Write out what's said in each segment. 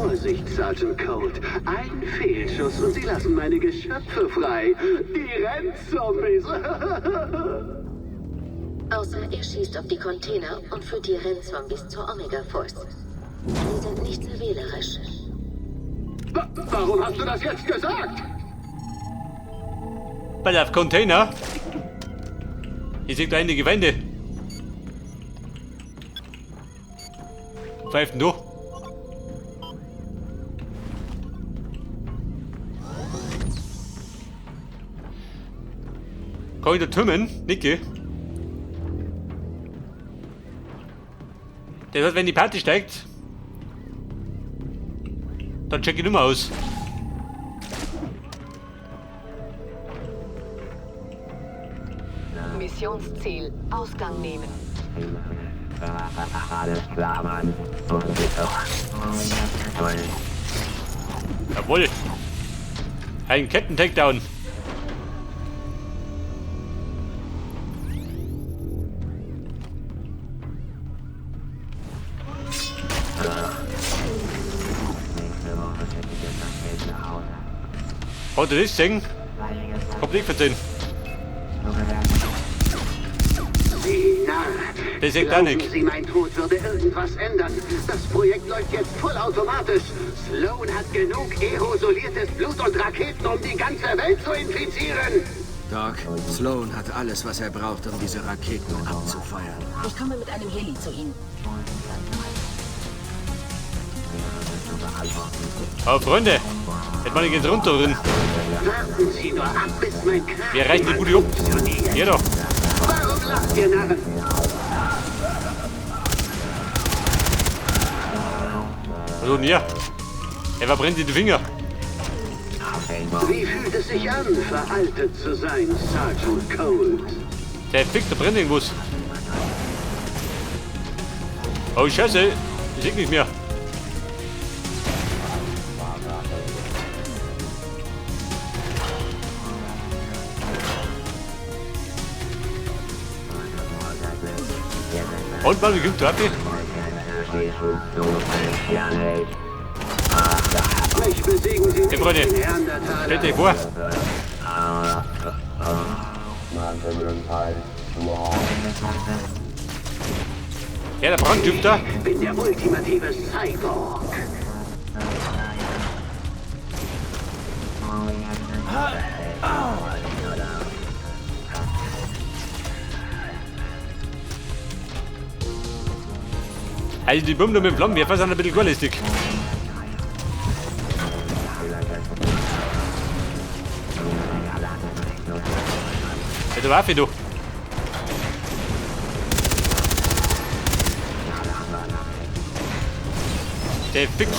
Vorsicht, Sergeant Cold. Ein Fehlschuss und Sie lassen meine Geschöpfe frei. Die Rennzombies. Außer er schießt auf die Container und führt die Rennzombies zur Omega Force. Die sind nicht sehr wählerisch. Warum hast du das jetzt gesagt? Pass auf, Container. Ich sehe da einige Wände. Pfeift denn du? Kann ich da türmen? Nicke. Der sagt, wenn die Party steigt, dann check ich nimmer aus. Missionsziel, Ausgang nehmen. Alles klar, Mann. Jawohl. Ein Ketten-Takedown. Hat er das gesehen? Kommt nicht verzeihen. Sie Narr. Das ist auch Glauben nicht. Sie, mein Tod würde irgendwas ändern? Das Projekt läuft jetzt vollautomatisch. Sloan hat genug aerosoliertes Blut und Raketen, um die ganze Welt zu infizieren. Doc, Sloan hat alles, was er braucht, um diese Raketen abzufeuern. Ich komme mit einem Heli zu Ihnen. Aber Freunde, jetzt mal ich jetzt runter drin. Warten Sie nur ab, bis mein Kragen Wir reichen die Bude ab. funktioniert. Ja doch. Warum lacht ihr Narren? Also, ja. Er verbrennt sich die Finger. Wie fühlt es sich an, veraltet zu sein, Sergeant Cold? Der Fick, da brennt irgendwas. Oh Scheiße, ich seh nicht mehr. Und mal, wie kommt der Mich besiegen Sie Hey, nicht, Freunde, Neandertaler. stellt euch vor. Ja, der Brandstifter. Ich bin der ultimative Cyborg. Also die Bomben mit dem Flammenwerfer sind ein bisschen garlästig. Alter, Waffe, du. Der Fix.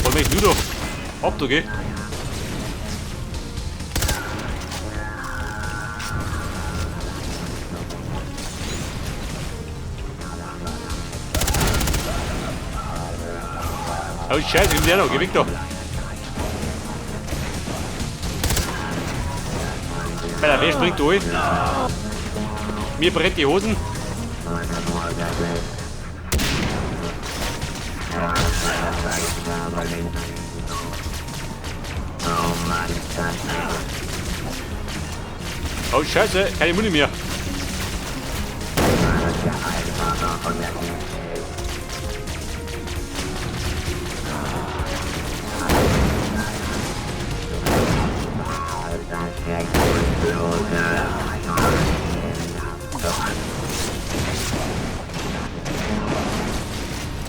Voll mich du doch. Ab, du geh. Oh Scheiße, kommt der noch, geh weg doch. Alter, wer springt durch? Mir brennt die Hosen. Oh Scheiße, keine Muni mehr.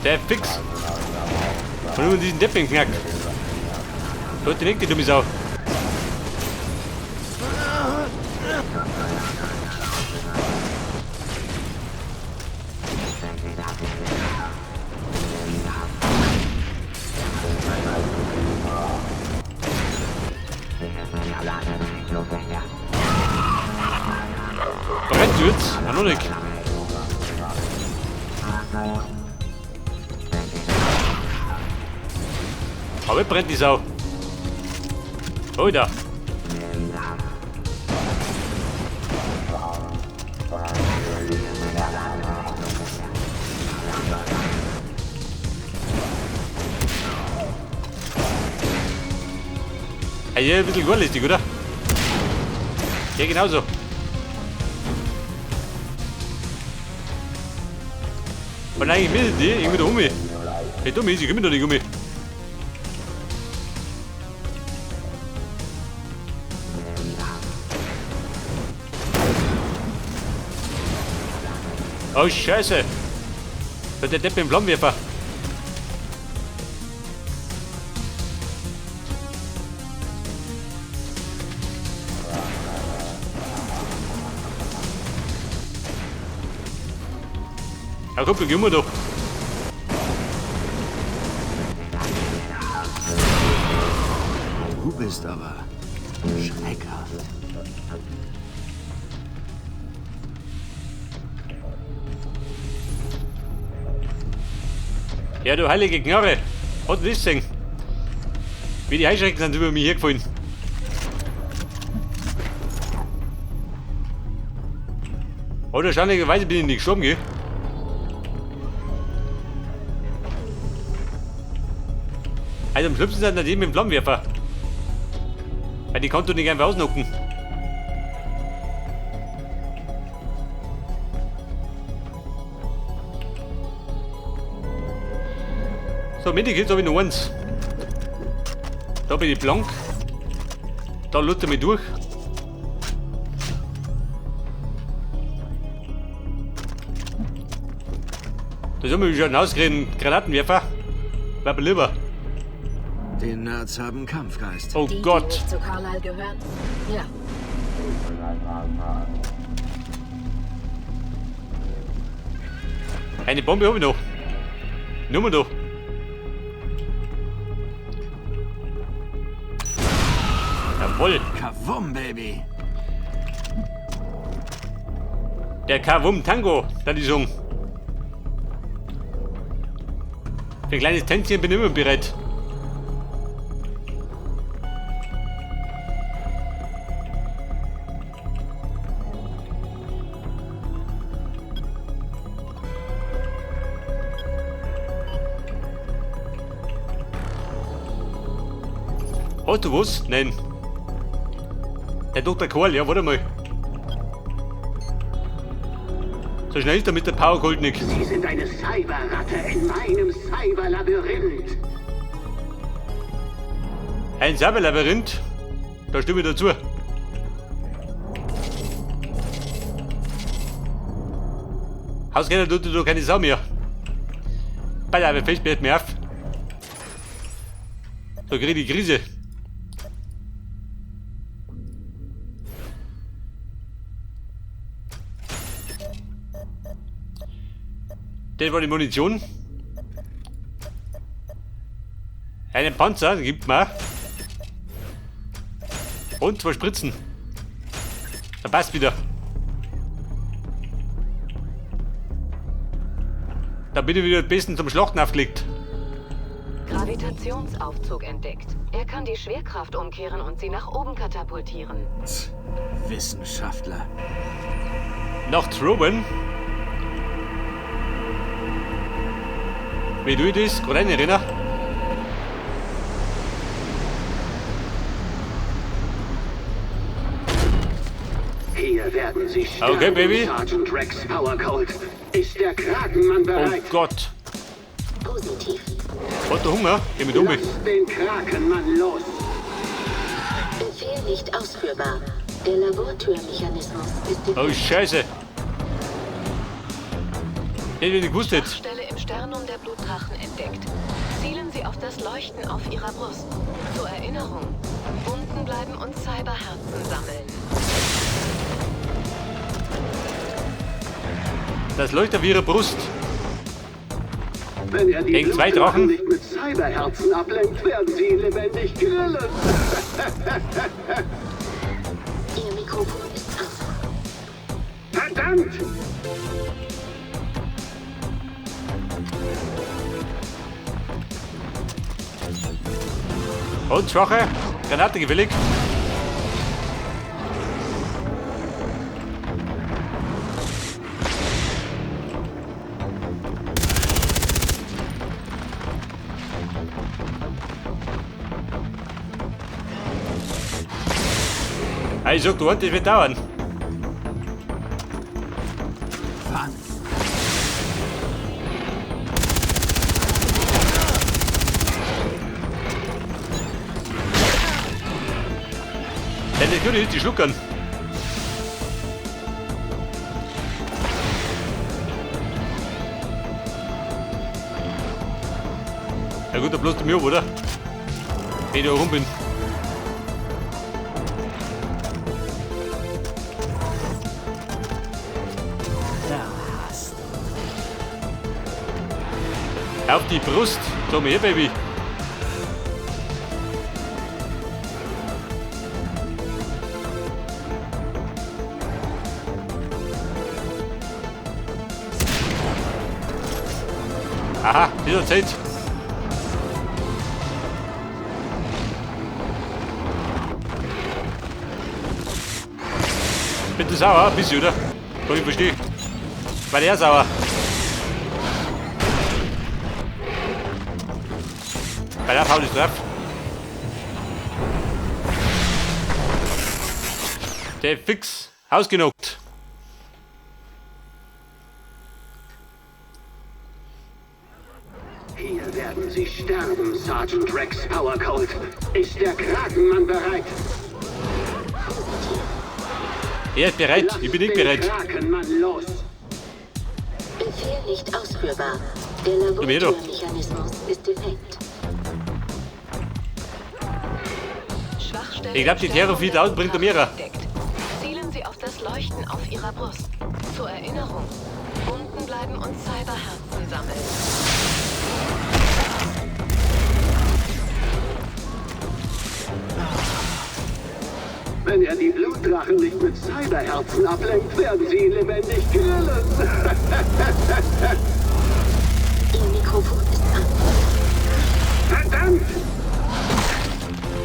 Der Fix. Von nur diesen Deppen knackt. Leute, nicht die dumme Sau. Brennt jetzt? Na, noch nicht. Aber brennt die Sau. Alter. Ja, ein bisschen gorlistig, oder? Ja, genauso. Und eigentlich müssen die irgendwie da um mich. Hey, dumm ist, ich komme doch nicht um mich. Oh, Scheiße. Der Depp im Flammenwerfer. Ja, komm, gehen wir doch. Du bist aber schreckhaft. Ja, du heilige Knarre. Hat das gesehen? Wie die Heuschrecken sind über mich hergefallen. Oder wahrscheinlicherweise bin ich nicht gestorben, gell? Also am schlimmsten sind die mit dem Flammenwerfer. Weil die kannst du nicht einfach ausnocken. So, Medikits habe ich noch eins. Da bin ich blank. Da lutert er mich durch. Da sind wir schon ausgeredet. Granatenwerfer. Bleib mir lieber. Die Nerds haben Kampfgeist. Oh Die, Gott. Die nicht zu Carlyle gehören? Ja. Eine Bombe habe ich noch. Nummer doch. Jawohl. Kavum, Baby. Der Kavum Tango, da die Song. Für ein kleines Tänzchen bin ich immer bereit. Hast du was? Nein. Der Dr. Karl, ja, warte mal. So schnell ist er mit der Power Gold nicht. Sie sind eine Cyberratte in meinem Cyberlabyrinth. Ein Cyberlabyrinth? Da stimme ich dazu. Hauskeller tut dir doch keine Sau mehr. Beileibe, fest mir auf. Da krieg ich die Krise. Das war die Munition. Einen Panzer, den gibt man. Und 2 Spritzen. Da passt wieder. Da bin ich wieder am besten zum Schlachten aufgelegt. Gravitationsaufzug entdeckt. Er kann die Schwerkraft umkehren und sie nach oben katapultieren. Wissenschaftler. Nach Trowen? Wie tue ich das? Gerade reinrennen. Hier werden Sie sterben, Okay, Baby. Sergeant Rex Powercolt. Ist der Krakenmann bereit? Oh Gott. Positiv. Hat der Hunger? Geh mit um mich. Lass den Krakenmann los. Befehl nicht ausführbar. Der Labortürmechanismus ist defekt. Oh Scheiße. Hätte ich nicht gewusst jetzt. Schwachstelle im Sternum der Blutdrachen entdeckt. Zielen Sie auf das Leuchten auf ihrer Brust. Zur Erinnerung. Unten bleiben und Cyberherzen sammeln. Das leuchtet auf ihrer Brust. Wenn er die Gegen zwei Blutdrachen Drachen? nicht mit Cyberherzen ablenkt, werden sie ihn lebendig grillen. Ihr Mikrofon ist an. Verdammt! Und Schwache. Granate gefällig. Ich sag, du, das wird dauern. Denn das könnte ich die schluckern. Ja gut, da bloß mir, oder? Wenn ich da rum bin. Auf die Brust. Komm her, Baby. Aha, wieder Zeit. Bin du sauer? Bist du, oder? Kann ich verstehen. War der sauer? Bei der Paul ist drauf. Der fix ausgenockt. Hier werden Sie sterben, Sergeant Rex Powercolt. Ist der Krakenmann bereit? Er ist bereit. Lass Ich bin nicht den bereit. Krakenmann los. Befehl nicht ausführbar. Der Komm her, du. Labortürmechanismus ist defekt. Schwachstelle Ich glaub, die Terror 4000 bringt er mehrer. entdeckt. Zielen Sie auf das Leuchten auf Ihrer Brust. Zur Erinnerung. Unten bleiben und Cyberherzen sammeln. Wenn er die Blutdrachen nicht mit Cyberherzen ablenkt, werden sie ihn lebendig grillen. Ihr Mikrofon ist an. Verdammt!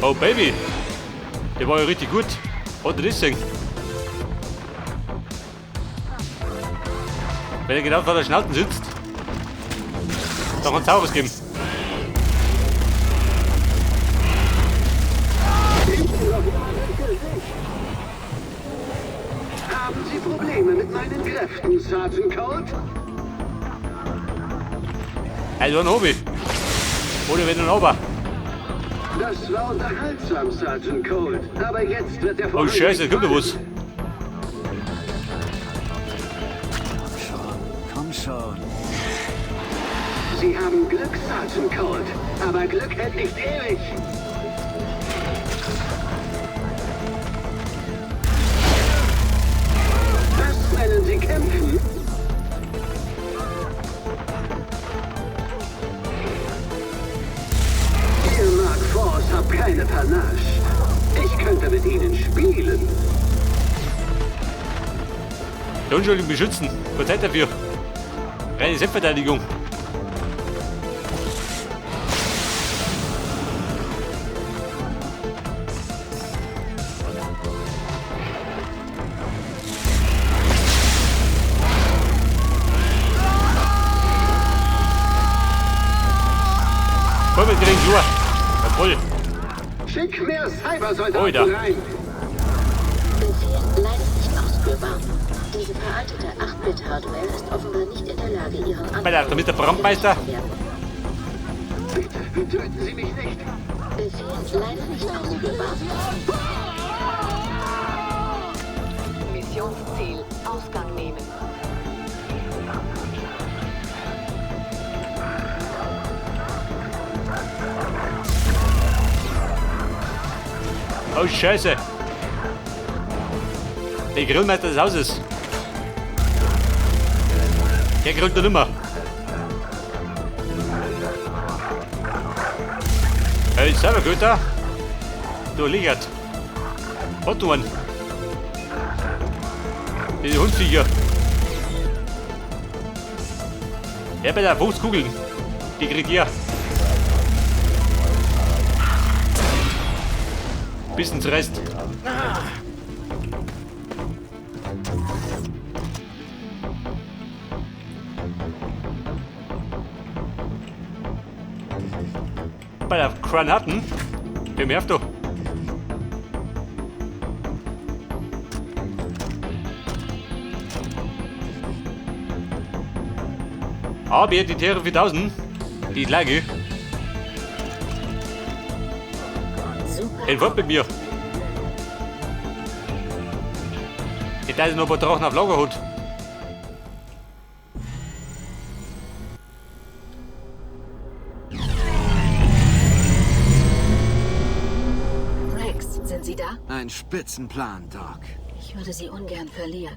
Oh Baby. Der war ja richtig gut. Hat er das gesehen? Wenn er genau vor der Schnauze sitzt, dann kann es auch was geben. Haben Sie Probleme mit meinen Kräften, Sergeant Colt? Also ein Hobby. Oder wenn ein Aber. Das war unterhaltsam, Sergeant Colt. Aber jetzt wird der Oh Scheiße, da kommt da was. Komm schon, komm schon. Sie haben Glück, Sergeant Colt. Aber Glück hält nicht ewig. Das nennen Sie Kämpfen? Ihr Mark Force habt keine Panache. Ich könnte mit Ihnen spielen. Der Unschuldigen beschützen. Keine Zeit dafür. Reine Selbstverteidigung. Voll mit den Schuhe. Jawohl. Schick mehr Cybersoldaten Oida. rein. Befehl leider nicht ausführbar. Diese veraltete 8-Bit-Hardware ist offenbar nicht in der Lage, ihren Bei der Mr. Brandmeister. Bitte, töten Sie mich nicht. Befehl leider nicht ausführbar. Missionsziel. Ausgang nehmen. Oh Scheiße. Der Grillmeister des Hauses. Der grillt noch nimmer. Hey, servus, Güter. Du liegert. Hat du einen? Die Hundviecher. Ja, bei der 50 Kugeln. Die kriegt ihr. Bis ins Rest. Bei der Granaten. Hör mir auf, du. Aber die Terra 4000, die Lage. Ein Wort mit mir. Ich da noch ein paar Drachen auf Lager hat. Rex, sind Sie da? Ein Spitzenplan, Doc. Ich würde Sie ungern verlieren.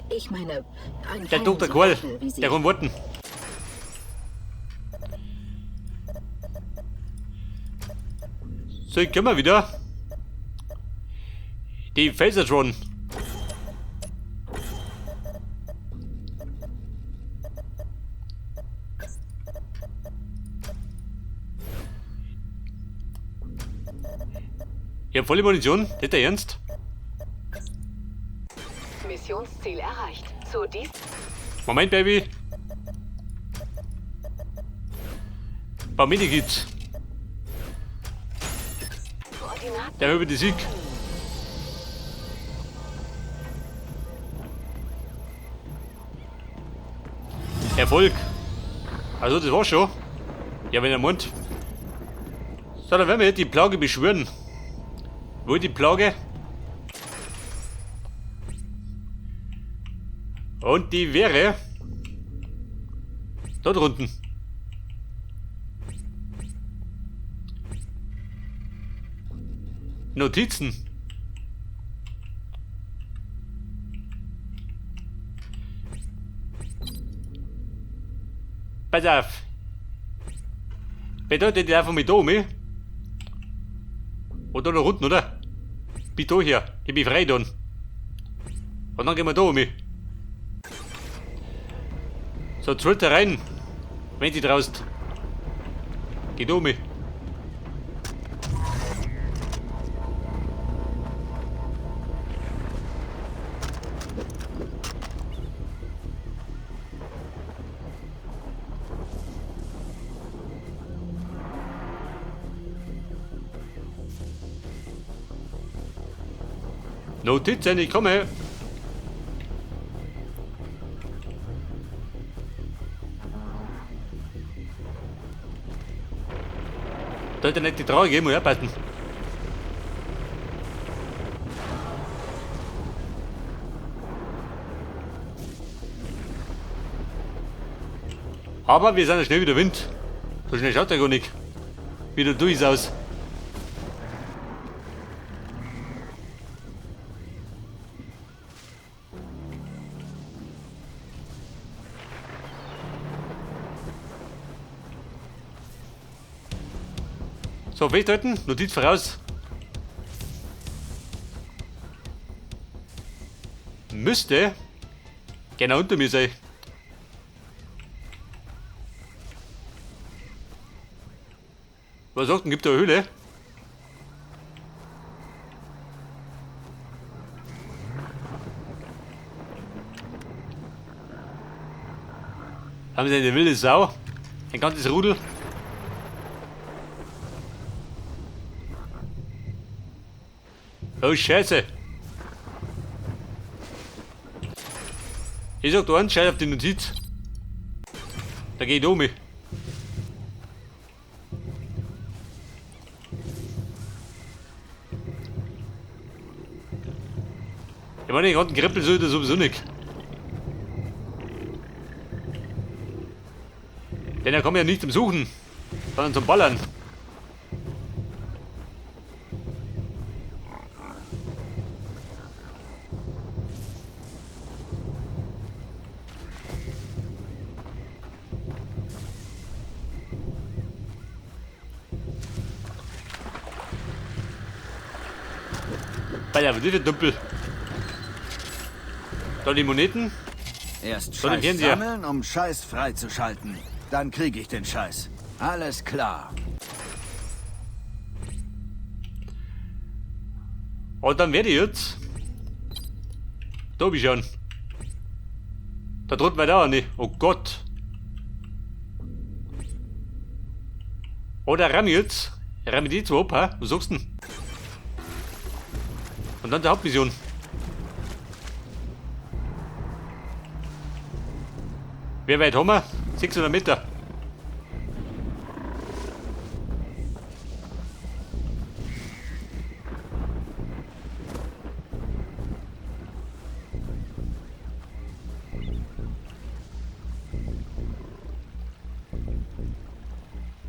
Ich meine, ein Der Feind Dr. so Quell, eitel wie Sie. der kann warten. So, ich können wir wieder. Die Phasertron. Ich hab volle Munition, nicht der Ernst? Missionsziel erreicht. Zu dies. Moment, Baby. Ein paar Medikits. Koordinaten. Der über die Sieg. Erfolg. Also das war schon. Ja, wenn er meint. So, dann werden wir jetzt die Plage beschwören. Wo die Plage? Und die wäre dort unten. Notizen. Pass auf. Bedeutet die einfach mit da um? Oder da unten, oder? Bin da hier. Ich bin frei dann. Und dann gehen wir da um. So, zurück da rein. Wenn sie draußen. Geht um. Notizen, ich komme. Da hat er nicht die Trauer gegeben, muss ich aufpassen. Aber wir sind ja schnell wieder Wind. So schnell schaut er gar nicht. Wieder du ist aus. So, festhalten, Notiz voraus. Müsste genau unter mir sein. Was sagt denn, gibt da eine Höhle? Haben sie eine wilde Sau? Ein ganzes Rudel? Oh Scheiße! Ich sag du eins, scheiß auf die Notiz. Da geh ich um. Ich meine, den ganzen Krippel soll das sowieso nicht. Denn er kommt ja nicht zum Suchen, sondern zum Ballern. Alter, was ist denn dunkel? Da die Moneten. Erst So, den Scheiß kennen Sie ja. sammeln, um Scheiß freizuschalten. Dann krieg ich den Scheiß. Alles klar. Und dann werde ich jetzt da hab ich schon. Da drunten weiter auch nicht. Oh Gott. Oder ramm ich jetzt. Ramm ich die zwei ab, hä? Was sagst du denn? Und dann die Hauptmission. Wie weit haben wir? 600 Meter.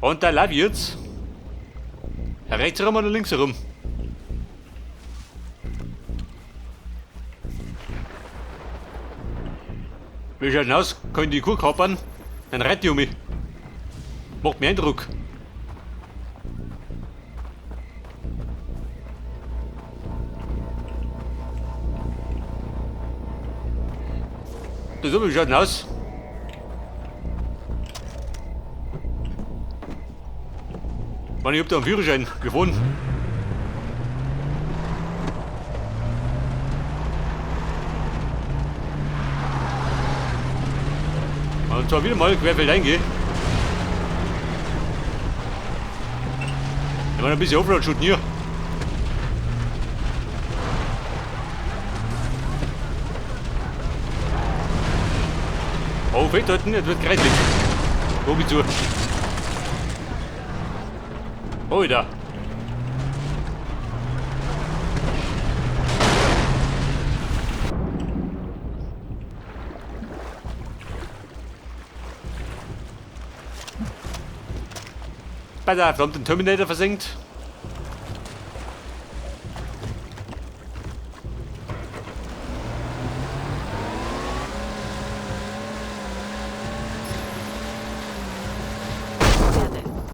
Und da lauf ich jetzt. Rechts herum oder links herum? Wie schaut denn aus? Kann ich die Kuh kapern? Dann reit die um mich. Macht mir Eindruck. Das oben, wie schaut denn aus? Mann, ich hab da einen Führerschein gefunden. Und zwar wieder mal querfeld eingehen. Ich meine, ein bisschen Offroad shooten hier. Oh, festhalten, jetzt wird kreislig. Wo bin ich zu? Oh, da. Pass auf, da haben den Terminator versenkt.